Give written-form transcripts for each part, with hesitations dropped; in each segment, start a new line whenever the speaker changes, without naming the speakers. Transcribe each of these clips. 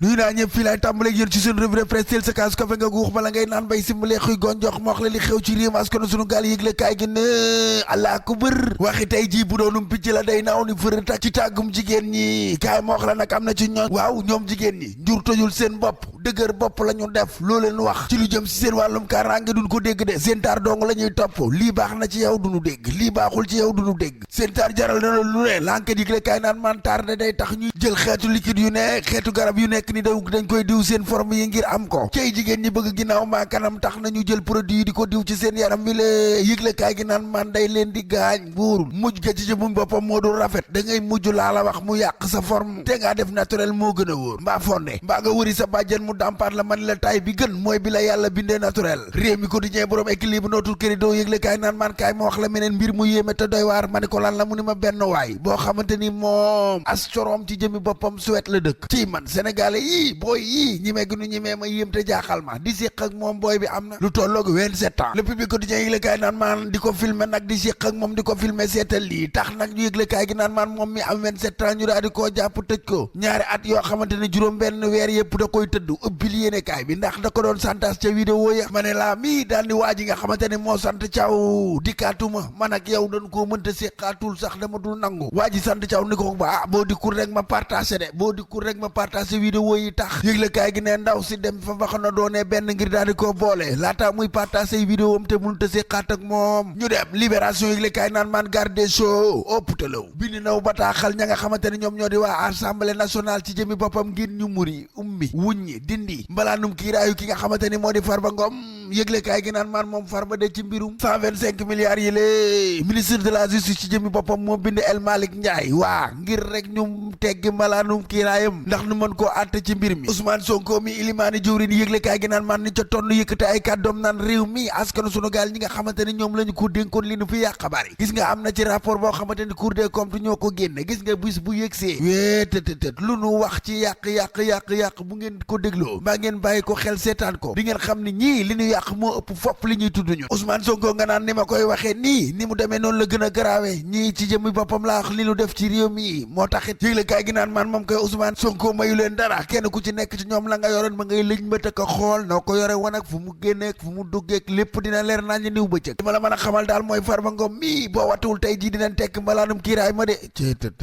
nuy naa ñëpp fii laay tàmbaleeg yéen ci seen revue de presse teel sa kaas kafe nga guux bala ngay naan bay simbalee xuy gon jox ma wax la li xew ci réew askan sunu gaal yëgle kaay gi ne allah ko bër waxi tey jii bu doonum picc la day naaw ni fërëta ci tàggum jigéen ñi kaay ma wax la nag am na ci ñooñ waaw ñoom jigéen ñi njur tojul seen bopp dëgër bopp la ñu def loo leen wax ci lu jëm si seen wàllum kaaraange duñ ko dégg de seen taar dong la ñuy topp lii baax na ci yow duñu dégg lii baaxul ci yow duñu dégg seen taar jaral na lu ne l'enquête yëgle kaay naan man taar de day tax ñuy jël xeetu liquide yu ne xeetu garab yu nekk ni dañ koy diw seen forme yi ngir am ko cey jigéen ñi bëgg ginnaaw maa kanam tax nañu jël produit yi di ko diw ci seen yaram wi la yëgle kaay gi naan man day leen di gaañ buur mujj ga ci jëmum boppam moo dul rafet da ngay mujj laa la wax mu yàq sa forme te ngaa def naturel moo gën a wóor mbaa fonde mbaa nga wëri sa bàjjen mu dàmpaat la man la taay bi gën mooy bi la yàlla bindee naturel réew mi quotidien borom équilibre nootul këridoo yëgle kaay naan man kaay ma wax la meneen mbir mu yéeme te doy waar ma ni ko lan la mu ni ma benn waay boo xamante ni moom as coroom ci jëmi boppam suwet la dëkk ci man sénégalais yii booy yii ñi mee gi nu ñi mee ma yéem te jaaxal ma di séq ak moom booy bi am na lu tolloog 27 ans le public quotidien yëgle kaay naan maan di ko filmer nag di séq ak moom di ko filmer seetal lii tax nag ñu yëgle kaay gi naan maan moom mi am 27 ans ñu daal di koo jàpp tëj ko ñaari at yoo xamante ne juróom benn weer yëpp da koy tëdd ëbbil yéene kaay bi ndax da ko doon santas ca vidéo ya ma ne laa mii daal di waa ji nga xamante ne moo sant Thiaw dikkaatuma man ak yow dañ koo mënta séqaatul sax dama dul nangu waa ji sant Thiaw ni ko ba boo dikkul rek ma partagé de boo dikkul rek ma partagé vidéo yi tax yëgle kaay gi ne ndaw si dem fa waxana doonee benn ngir daal di ko boole laata muy partagé vidéo am te mënut a séqaat ak moom ñu dem libération yëgle kaay naan man garde des sceaux optalaw bindi naw bataaxal ña nga xamante ne ñoom ñoo di waa assemblée nationale ci jëmi boppam ngir ñu muri ummi wuññi dindi mbalaanum kiiraayu ki nga xamante ni moo di Farba Ngom yëgle kaay gi naan man moom Farba de ci mbirum 125 milliards yi lée ministre de la justice ci jëmi boppam moo bind El Malick Ndiaye waa ngir rek ñu teggi mbalaanum kiiraayam ndax nu mën koo àtte ci mbir mi Ousmane Sonko mi ilimaani jëwriñ yëgle kaay gi naan man ni ca tonn yëkkate ay kàddoom naan réew mi askanu sunu gaal ñi nga xamante ne ñoom la ñu ko dénkoon li nu fi yàq bari gis nga am na ci rapport boo xamante ni Cour des comptes ñoo ko génne gis nga bis bu yëgsee wéetététét lu nu wax ci yàq bu ngeen ko dégloo mbaa ngeen bàyyi ko xel seetaan ko di ngeen xam ni ñii li ñu yàq moo ëpp fopp li ñuy tudd ñu Ousmane Sonko nga naan ni ma koy waxee nii ni mu demee noonu la gën a garaawe ñii ci jëmmi boppam laa wax li nu def ci réew mi moo taxit yëgle kaay gi naan man moom koy Ousmane Sonko mayu leen dara kenn ku ci nekk ci ñoom la nga yoroon ma ngay lëj mbët ak xool noo ko yore woon ak fu mu génneek fu mu duggeek lépp dina leer naa ñu niw bëccëg li ma la mën a xamal daal mooy Farba Ngom mii boo wattuwul tey jii dinañ tekk mbalaanum kiiraay ma de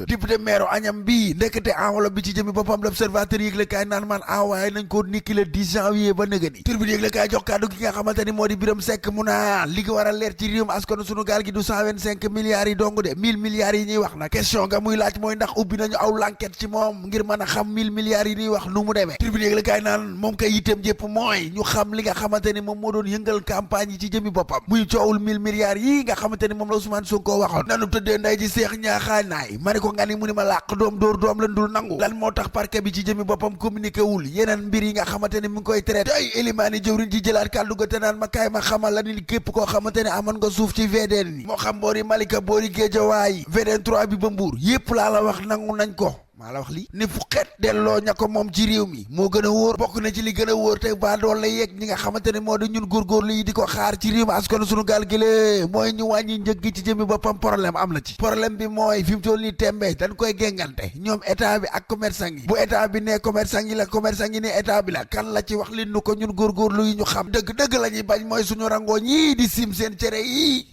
député maire añam bii ndekete enveloppe bi ci jëmi boppam l'observateur yëgle kaay naan man envoyé nañ ko niki le 10 janvier ba nëgëni turbine yëgle kaay jox kàddu gi nga xamante ni moo di Biram Seck mu naa li ko war a leer ci réewum askanu sunu gaal gi du 125 milliards yi dong de 1000 milliards yi ñuy wax nag question nga muy laaj mooy ndax ubbi nañu aw l'enquête ci moom ngir mën a xam 1000 milliards yi ñuy wax nu mu demee turbine yëgle kaay naan moom kay yitteem jépp mooy ñu xam li nga xamante ni moom moo doon yëngal campagne yi ci jëmi boppam muy coowul 1000 milliards yi nga xamante ni moom la Ousmane Sonko waxoon nanu tëddee nday ji seex ñaaxaanaay ma ne ko nga ni mu ni ma làq doom dóor doom lan dul nangu lan moo tax parquet bi ci jëmi boppam communiqué wul yeneen mbir yi nga xamante ni mu ngi koy traité ay élimaani jëwriñ ci jëlaat kàddu ga te naan ma kaay ma xamal la ni képp koo xamante ne amoon nga suuf ci VDN ni moo xam boori Malika boori Géejawaay VDN 3 bi ba Mbuur yépp laa la wax nangu nañ ko maa la wax lii ni fu xeet delloo ña ko moom ci réew mi moo gën a wóor bokk na ci li gën a wóor te ba doon la yeeg ñi nga xamante ne moo di ñun góorgóorlu yi di ko xaar ci réew mi askan sunu gaal gi lée mooy ñu wàññi njëg gi ci jëmi boppam problème am na ci problème bi mooy fi mu toll nii tembe dañ koy géngante ñoom état bi ak commerçant yi bu état bi ne commerçant yi la commerçant yi ne état bi la kan la ci wax li nu ko ñun góorgóorlu yi ñu xam dëgg la ñuy bañ mooy suñu rangoo ñii di sim seen cere yi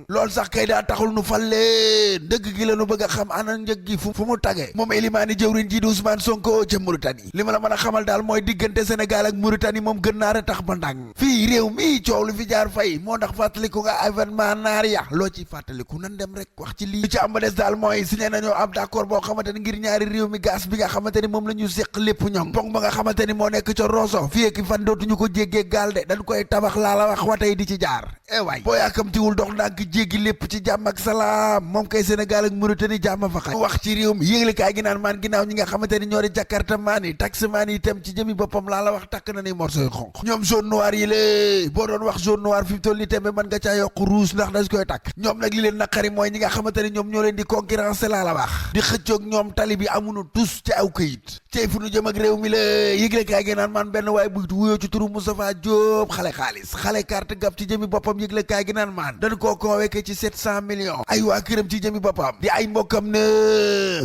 loolu sax kay daa taxul nu fal leen dëgg gi la nu bëgg a xam ana njëg gi fu mu tagee moom élimaani jëwriñ ji di Ousmane Sonko ca Mauritanie li ma la mën a xamal daal mooy diggante Sénégal ak Mauritanie moom gën naa a tax ba ndàng fii réew mi coow lu fi jaar fay moo ndax fàttaliku nga événement naar ya loo ci fàttaliku nan dem rek wax ci lii ci am ba des daal mooy signé nañoo ab d'accord boo xamante ni ngir ñaari réew mi gaz bi nga xamante ni moom la ñu séq lépp ñoŋ pong ba nga xamante ni moo nekk ca Rosso fii ak fan dootuñu ko jéggee gaal de dañ koy tabax laa la wax watay di ci jaar waay boo yaakamtiwul dox ndànk jéggi lépp ci jàmm ak salaam moom kay Sénégal ak Mauritanie jàmm fa xaj wax ci réew mi yëgle kaay gi naan maan ginnaaw ñi nga xamante ni ñoo di Jakarta maan yi taximaan yi itam ci jëmi boppam laa la wax takk na ni morceau yu xonq ñoom jaune noir yi lée boo doon wax jaune noir fi mu toll ni tembe mën nga caa yokk rouge ndax dañ koy takk ñoom nag li leen naqari mooy ñi nga xamante ni ñoom ñoo leen di concurrence laa la wax di xëccoog ñoom tali bi amuñu tus ci aw këyit cey fu nu jëm ak réew mi la yëgle kaay gi naan man benn waaye bu wuyoo ci turu Moustapha Diop xale xaalis xale carte gab ci jëmi boppam yëgle kaay gi naan man dañ koo convoqué ci 700 millions ay waa këram ci jëmi boppam di ay mbokkam ne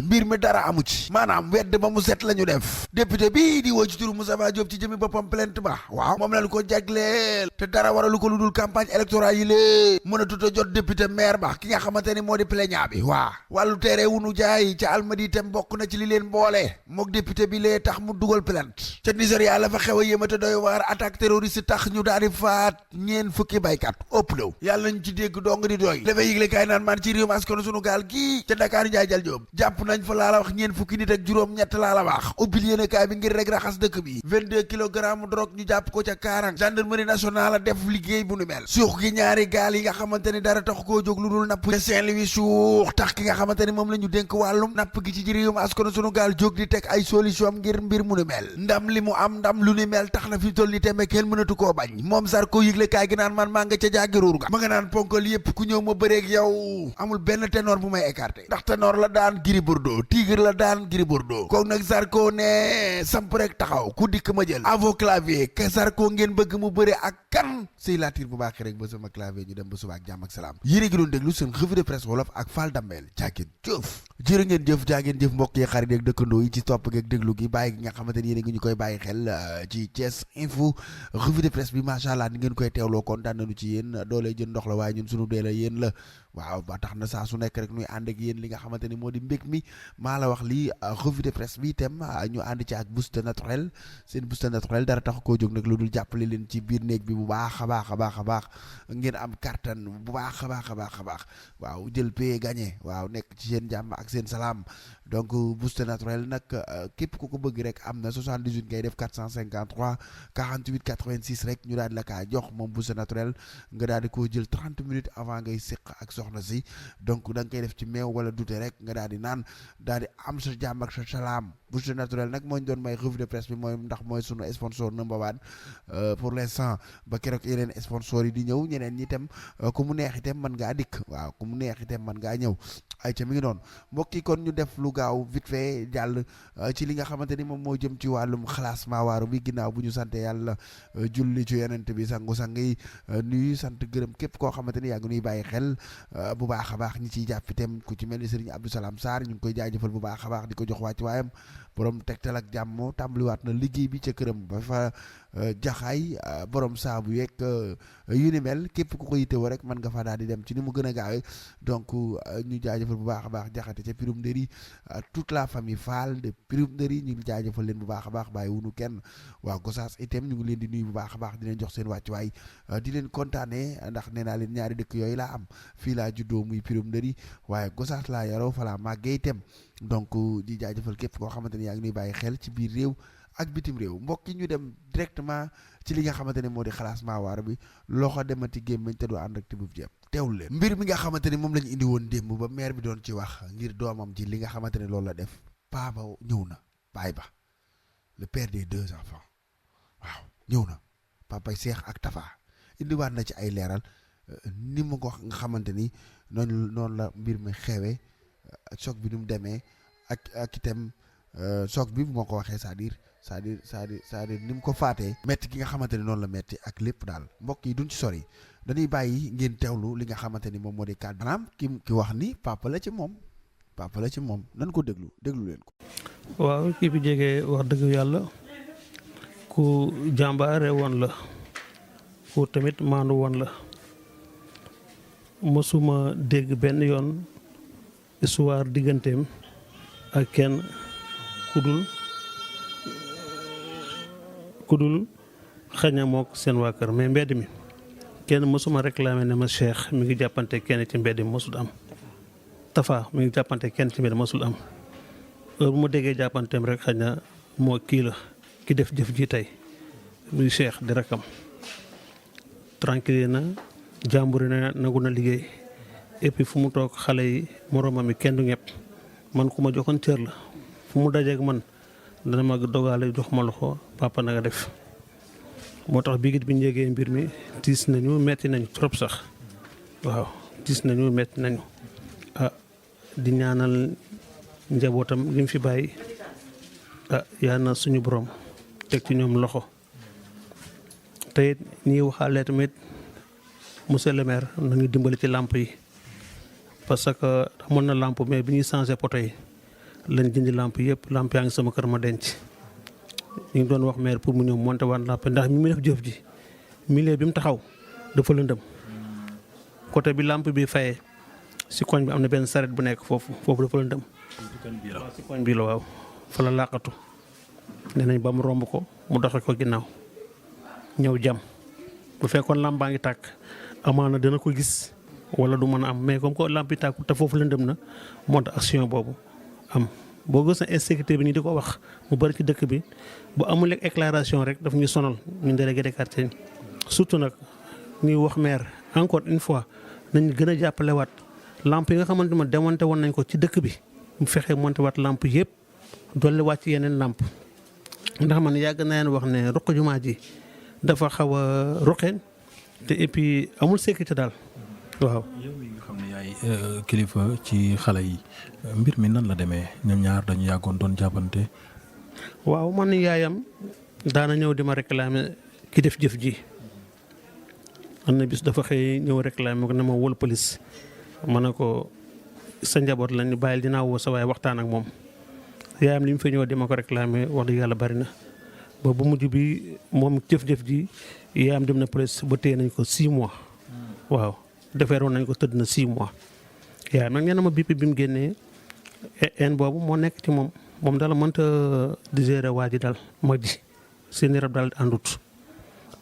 mbir mi dara amu ci maanaam wedd ba mu set la ñu def député bi di woo ci turu Moustapha Diop ci jëmi boppam plainte ba waaw moom lañu ko jagleel te dara waralu ko lu dul campagne électorale yi lée mën a tuta jot député maire ba ki nga xamante ni moo di plaignant bi waa wàllu teere wunu jaay ca Almadi itam bokk na ci li leen boole mook député bi lee tax mu dugal plainte ca Nigéria la fa xew a yémate doy waar attaque terroriste tax ñu daal di faat ñeen fukki baykat ëpp law yàlla nañ ci dégg dong di doy la fay yëgle kaay naan man ci réew askanu sunu gaal gii ca Dakar Njaay jal Joob jàpp nañ fa laa la wax ñeen fukki nit ak juróom ñett laa la wax ubbil yéene kaay bi ngir rek raxas dëkk bi 22 kilogrammes drogue ñu jàpp ko ca Kaarang gendarmerie nationale a def liggéey bu nu mel suux gi ñaari gaal yi nga xamante ni dara tax koo jóg lu dul napp ca Saint-Louis suux tax ki nga xamante ni moom la ñu dénk wàllum napp gi ci réewum askanu sunu gaal jóg di teg ay solution ngir mbir mu nu mel ndam li mu am ndam lu ni mel tax na fi toll ni tembe kenn mënatu koo bañ moom Zarko yëgle kaay gi naan man maa nga ca jaagiruur ga ma nga naan ponkal yépp ku ñëw ma bëreeg yow amul benn ténor bu may écarté ndax ténor la daan Gris Bordeaux tigre la daan Gris Bordeaux kooku nag Zarko ne samp rek taxaw ku dikk ma jël avo clavier ke Zarko ngeen bëgg mu bëre ak kan sëy laatir bu baaxee rek ba sama clavier ñu dem ba suba ak jàmm ak salaam yéen gi doon déglu seen revue de presse wolof ak Fall Damel jaageen jëf jërë ngeen jëf jaageen jëf mbokk yi xarit yeeg dëkkandoo yi ci topp geeg déglu gi bàyyi gi nga xamante ni yéen ngi ñu koy bàyyi xel ci Thiès Info revue de presse bi macha allah ni ngeen koy teewloo kontaan nañu ci yéen doolee jën ndox la waaye ñun sunu dee la yéen la waaw ba tax na saa su nekk rek ñuy ànd ak yéen li nga xamante ni moo di mbég mi maa la wax lii revue de presse bi itam ñu ànd ci ak booster naturel seen booster naturel dara tax koo jóg nag lu dul jàppale leen ci biir néeg bi bu baax a baax a baax a baax ngeen am kattan bu baax a baax a baax a baax waaw jël paye gagné waaw nekk ci seen jàmm ak seen salaam donc booster naturel nag képp ku ko bëgg rek am na 78 ngay def 453 48 86 rek ñu daal di la kaa jox moom booster naturel nga daal di koo jël 30 minutes avant ngay séq ak soxna si donc da nga koy def ci meew wala dute rek nga daal di naan daal di am sa jàmm ak sa salaam booster naturel nag moo ñu doon may revue de presse bi mooy ndax mooy sunu sponsor number one pour l'instant ba keroog yeneen sponsor yi di ñëw ñeneen ñi itam ku mu neex itam mën ngaa dikk waaw ku mu neex itam mën ngaa ñëw ay ca mi ngi noonu mbokk yi kon ñu def lu gaaw vite fait jàll ci li nga xamante ni moom moo jëm ci wàllum xalaasmaa waaru bi ginnaaw bu ñu sante yàlla julli ci yonent bi sangu-sang yi nuyu sant gërëm képp koo xamante ni yaa ngi nuy bàyyi xel bu baax a baax ñi ciy jàpp itam ku ci mel ni Serigne Abdou Salam Sarr ñu ngi koy jaajëfal bu baax a baax di ko jox wàcc waayam borom tegtal ak jàmm tàmbaliwaat na liggéey bi ca këram ba fa jaxaay borom saabu yeeg yu ni mel képp ku ko yittewoo rek mën nga fa daal di dem ci ni mu gën a gaawee donc ñu jaajëfal bu baax a baax jaxate ca Pirum Ndëri toute la famille Fall de Pirum Ndëri ñu ngi jaajëfal leen bu baax a baax bàyyi wunu kenn waa Gosaas itam ñu ngi leen di nuyu bu baax a baax di leen jox seen wàccuwaay di leen kontaanee ndax nee naa leen ñaari dëkk yooyu laa am fii laa juddoo muy Pirum Ndëri waaye Gosaas laa yaroo fa laa màggee itam donc di jaajëfal képp koo xamante ni yaa ngi nuy bàyyi xel ci biir réew ak bitim réew mbokk yi ñu dem directement ci li nga xamante ne moo di xalaasmaa waar bi loxo demati gémmañ te du ànd ak tibub jeeb teewul leen mbir mi nga xamante ni moom lañu indi woon démb ba maire bi doon ci wax ngir doomam ji li nga xamante ne loolu la def paa ba ñëw na baay ba le père des 2 enfants waaw ñëw na papay Seex ak Tafa indiwaat na ci ay leeral ni mu ko nga xamante ni noonu la mbir mi xewee choc bi nu mu demee ak itam choc bi bu ma ko waxee c'est-à-dire ni mu ko faatee metti gi nga xamante ni noonu la metti ak lépp daal mbokk yi duñ ci sori dañuy bàyyi ngeen teewlu li nga xamante ni moom moo di kàddu maanaam ki wax ni papa la ci moom nan ko déglu leen ko.
waaw kii bi jege wax dëgg yàlla ku jàmbaare woon la ku tamit maandu woon la mosuma dégg benn yoon histoire digganteem ak kenn kudul xaña mook seen waa kër mais mbedd mi kenn mosuma réclamé ne ma Cheikh mi ngi jàppante kenn ci mbedd mi mosul am Tafa mi ngi jàppante kenn ci mbedd mi mosul am heure bu ma déggee jàppanteem rek xaña moo kii la ki def jëf ji tey muy Cheikh di rakam tranquille na jàmburi na nagu na liggéey et puis fu mu toog xale yi moroomam yi kenn du ñepp man ku ma joxoon cër la fu mu dajeek man dana ma dogaale jox ma loxo papa na nga def moo tax biigit bi ñu yégee mbir mi tiis nañu metti nañu trop sax waaw tiis nañu metti nañu di ñaanal njabootam li mu fi bàyyi yaa na suñu borom teg ci ñoom loxo te it ñuy waxaale tamit monsieur le maire nañu dimbali ci làmp yi parce que amoon na làmp mais bi ñuy changé poto yi lañ jëndi làmp yëpp làmp yaa ngi sama kër ma denc ñu ngi doon wax maire pour mu ñëw monté waat làmp ndax mi mu def jëf ji milieu bi mu taxaw dafa lëndëm côté bi làmp bi fayee si koñ bi am na benn saret bu nekk foofu dafa lëndëm si koñ bi la waaw fa la làqatu nee nañ ba mu romb ko mu doxe ko ginnaaw ñëw jam bu fekkoon làmp baa ngi tàkk amaana dina ko gis wala du mën a am mais comme que làmp yi tàkku te foofu lëndëm na moo tax action boobu am boo gis na insécurité bi ñu di ko wax mu bari ci dëkk bi bu amul éclairage rek daf ñu sonal ñu délégué de quartier surtout nag ñuy wax maire encore une fois nañ gën a jàppale waat lamp yi nga xamante ne démonté woon nañ ko ci dëkk bi mu fexee monté waat lamp yëpp dolli waat ci yeneen lamp ndax man yàgg naa leen wax ne ruq jumaa ji dafa xaw a ruqeen te et puis amul sécurité daal waaw.
yow mi nga xam ne yaay kilifa ci xale yi mbir mi nan la demee ñoom ñaar dañu yàggoon doon jàppante.
waaw man yaayam daana ñëw di ma réclamer ki def jëf ji am na bis dafa xëy ñëw réclamer ko ne ma wol police ma ne ko sa njaboot lañu bàyyil dinaa woo sa waaye waxtaan ak moom yaayam li mu fi ñëw di ma ko réclamer wax dëgg yàlla bari na ba bu mujj bi moom jëf-jëf ji yaayam dem na police ba téye nañ ko 6 mois waaw defeeroon nañ ko tëdd na 6 mois yaayam nag nee na ma BP bi mu génnee en boobu moo nekk ci moom daal mënta di gérer waa ji daal mag ji seen yaram daal àndut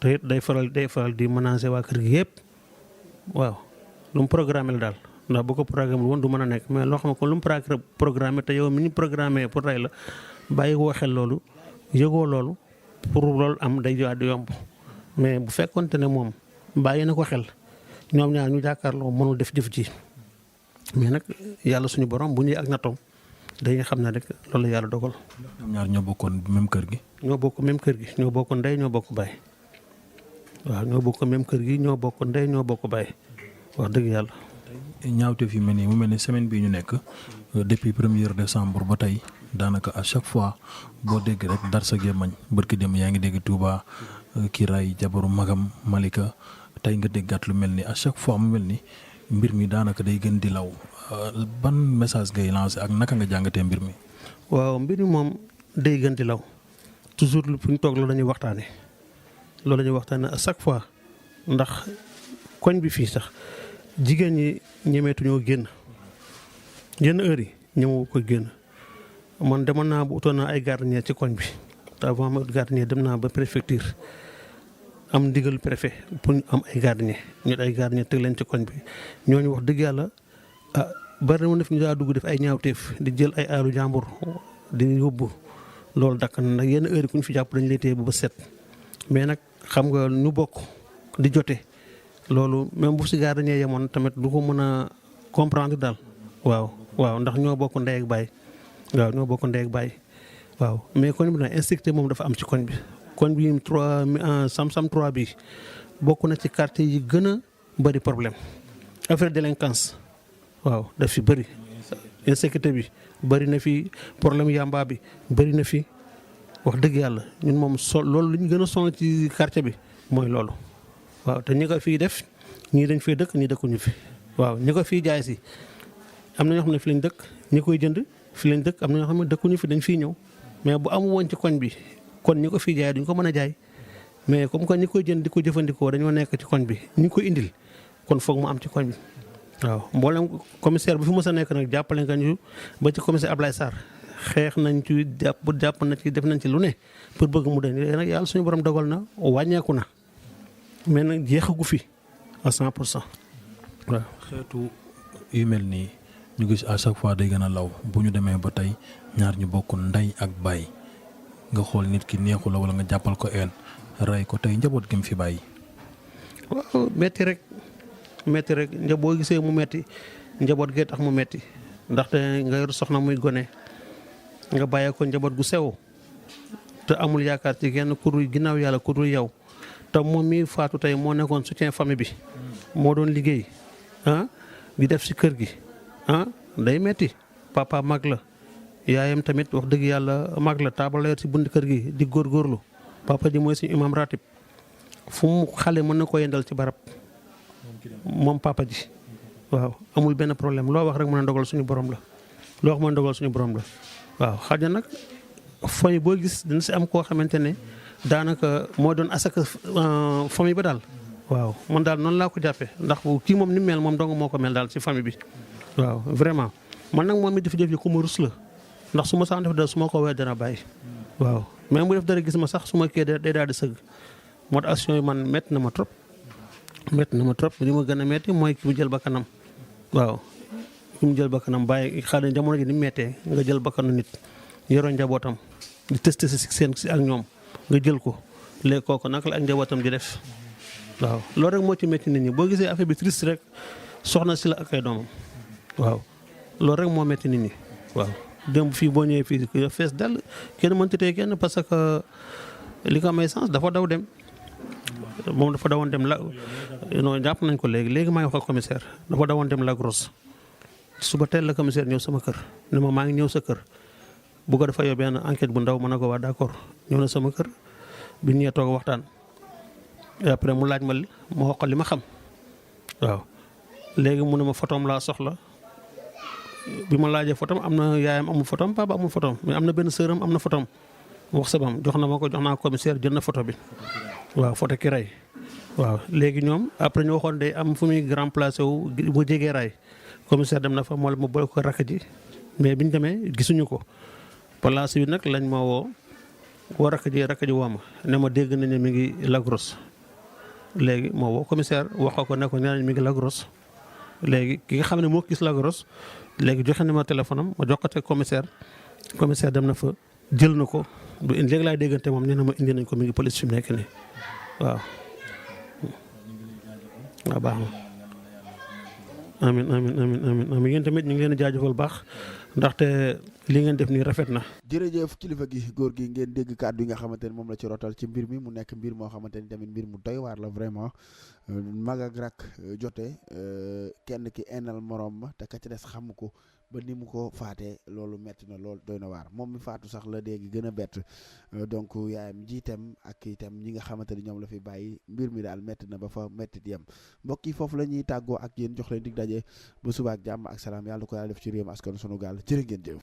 te it day faral di menacer waa kër gi yëpp waaw lu mu programmé la daal ndax bu ko programme woon du mën a nekk mais loo xam ne ko lu mu programmé te yow mi ñu programmé pour rey la bàyyi woo xel loolu yëgoo loolu pour loolu am day di yomb mais bu fekkonte ne moom bàyyi na ko xel ñoom ñaar ñu jàkkaarloo mënul def jëf ji mais nag yàlla suñu borom bu ñuy ak nattoom dañuy xam ne rek loolu yàlla dogal.
ñoom ñaar ñoo bokkoon même kër gi.
ñoo bokk même kër gi ñoo bokk ndey ñoo bokk baay waaw ñoo bokk même kër gi ñoo bokk ndey ñoo bokk baay wax dëgg yàlla.
ñaawteef yi mel nii mu mel ni semaine bii ñu nekk depuis 1er décembre ba tey daanaka à chaque fois boo dégg rek dar sa gémmañ barki dem yaa ngi dégg Touba kii ray jabaru magam Malika tey nga déggaat lu mel ni à chaque fois mu mel ni mbir mi daanaka day gën di law ban message ngay lancé ak naka nga jàngatee mbir mi.
waaw mbir mi moom day gën di law toujours fu ñu toog loolu la ñuy waxtaanee loolu la ñuy waxtaanee à chaque fois ndax koñ bi fii sax jigéen ñi ñemeetuñoo génn yenn heure yi ñemewu ko génn man demoon naa bu utoon naa ay gardien ci koñ bi te avant ma gardien dem naa ba préfecture am ndigal préfet pour ñu am ay gardien ñu ay gardien teg leen ci koñ bi ñooñu wax dëgg yàlla bari na mu def ñu daa dugg def ay ñaawteef di jël ay aalu jàmbur di yóbbu loolu dakk na nag yenn heure yi ku ñu fi jàpp dañu lay téye ba set mais nag xam nga ñu bokk di jote loolu même bu si gardien yemoon tamit du ko mën a comprendre daal waaw ndax ñoo bokk ndey ak baay waaw ñoo bokk ndey ak baay waaw mais koñ bi nag insécurité moom dafa am ci koñ bi koñ bi 3 Sam-Sam 3 bi bokk na ci quartier yi gën a bëri problème affaire délinquance waaw daf fi bëri insécurité bi bëri na fi problème yamba bi bëri na fi wax dëgg yàlla ñun moom loolu lu ñu gën a sonal ci quartier bi mooy loolu waaw te ñi ko fii def ñii dañ fee dëkk ñii dëkkuñu fi waaw ñi ko fii jaay si am na ñoo xam ne fi lañ dëkk ñi koy jënd fi lañ dëkk am na ñoo xam ne dëkkuñu fi dañ fiy ñëw mais bu amu woon ci koñ bi kon ñi ko fii jaay duñ ko mën a jaay mais comme que ñi koy jënd di ko jëfandikoo dañoo nekk ci koñ bi ñu koy indil kon foog mu am ci koñ bi waaw mboolem commissaire bu fi mës a nekk nag jàppale nga ñu ba ci commissaire Ablaye Sarr xeex nañ ci jàpp na ci def nañ ci lu ne pour bëgg mu dañ léegi nag yàlla suñu borom dogal na wàññeeku na mais nag jeexagu fi à 100% waaw.
xeetu yu mel nii ñu gis à chaque fois day gën a law bu ñu demee ba tey ñaar ñu bokk ndey ak baay nga xool nit ki neexu la wala nga jàppal ko een rey ko tey njaboot gi mu fi bàyyi.
waaw metti rek boo gisee mu metti njaboot gee tax mu metti ndaxte nga yor soxna muy gone nga bàyyee ko njaboot gu sew te amul yaakaar ci genn ku dul ginnaaw yàlla ku dul yow te moom mii faatu tey moo nekkoon soutien famille bi moo doon liggéey di def si kër gi day metti papa mag la yaayam tamit wax dëgg yàlla mag la taabal la yor si bunt kër gi di góorgóorlu papa ji mooy suñu imam ratib fu mu xale mën na ko yendal ci barab moom papa ji waaw amul benn problème loo wax rek mën a dogal suñu borom la loo wax mën a dogal suñu borom la waaw xaj na nag famille boo gis dina si am koo xamante ne daanaka moo doon asaka famille ba daal waaw man daal noonu laa ko jàppee ndax kii moom ni mel moom dong moo ko mel daal si famille bi waaw vraiment man nag moom mi def-def yi ku ma rus la ndax su ma sax def dara su ma ko woowee dana bàyyi waaw même bu def dara gis ma sax su ma kii day daal di sëgg moo tax action yi man métti na ma trop li ma gën a métti mooy ki mu jël bakkanam waaw ki mu jël bakkanam bàyyi xale jamono ji ni mu méttee nga jël bakkanu nit yoroo njabootam di testé si seen si ak ñoom nga jël ko léegi kooku naka la ak njabootam di def waaw loolu rek moo ci métti nit ñi boo gisee affaire bi triste rek soxna si la ak ay doomam waaw loolu rek moo métti nit ñi waaw démb fii boo ñëwee fii fees dal kenn mënta tee kenn parce que li ko may sens dafa daw dem moom dafa dawoon dem la non jàpp nañ ko léegi maa ngi wax ak commissaire dafa dawoon dem Lagros suba teel la commissaire ñëw sama kër ne ma maa ngi ñëw sa kër bu ko dafa yow benn enquête bu ndaw mën na ko waa d'accord ñëw na sama kër bi ñu ñëwee toog waxtaan et après mu laaj ma wax ko li ma xam waaw léegi mu ne ma photom laa soxla bi ma laajee photom am na yaayam amul photom papa amul photom mais am na benn sëram am na photom wax sabam jox na ma ko jox naa commissaire jël na photo bi waaw photo ki ray waaw léegi ñoom après ñu waxoon day am fu muy remplacé wu bu jegee ray commissaire dem na fa moo ma boole ko rakk ji mais biñ demee gisuñu ko place bi nag lañ ma woo rakk ji woo ma ne ma dégg nañ ne mi ngi Lagros léegi moo woo commissaire wax ko ne ko nee nañ mi ngi Lagros léegi ki nga xam ne moo gis Lagros léegi joxe na ma téléphone am ma jox ko te commissaire dem na fa jël na ko léegi laay déggante moom nee na ma indi nañ ko mi ngi police fi mu nekk nii waaw. waaw baax na amiin yéen tamit ñu ngi leen di jaajëfal baax ndaxte li ngeen def nii rafet na.
jërëjëf kilifa gi góor gi ngeen dégg kàddu yi nga xamante ne moom la ci rotal ci mbir mi mu nekk mbir moo xamante ni tamit mbir mu doy waar la vraiment mag ak rak jote kenn ki enal morom ma te ka ci des xamu ko ba ni mu ko faatee loolu metti na lool doy na waar moom mi faatu sax la léegi gën a bett donc yaayam jiitam ak itam ñi nga xamante ni ñoom la fi bàyyi mbir mi daal metti na ba fa mettit yem mbokk yi foofu la ñuy tàggoo ak yéen jox leen dig daje ba suba ak jàmm ak salaam yàlla ko yàlla def ci réew mi askan sunu gaal jërë ngeen jëf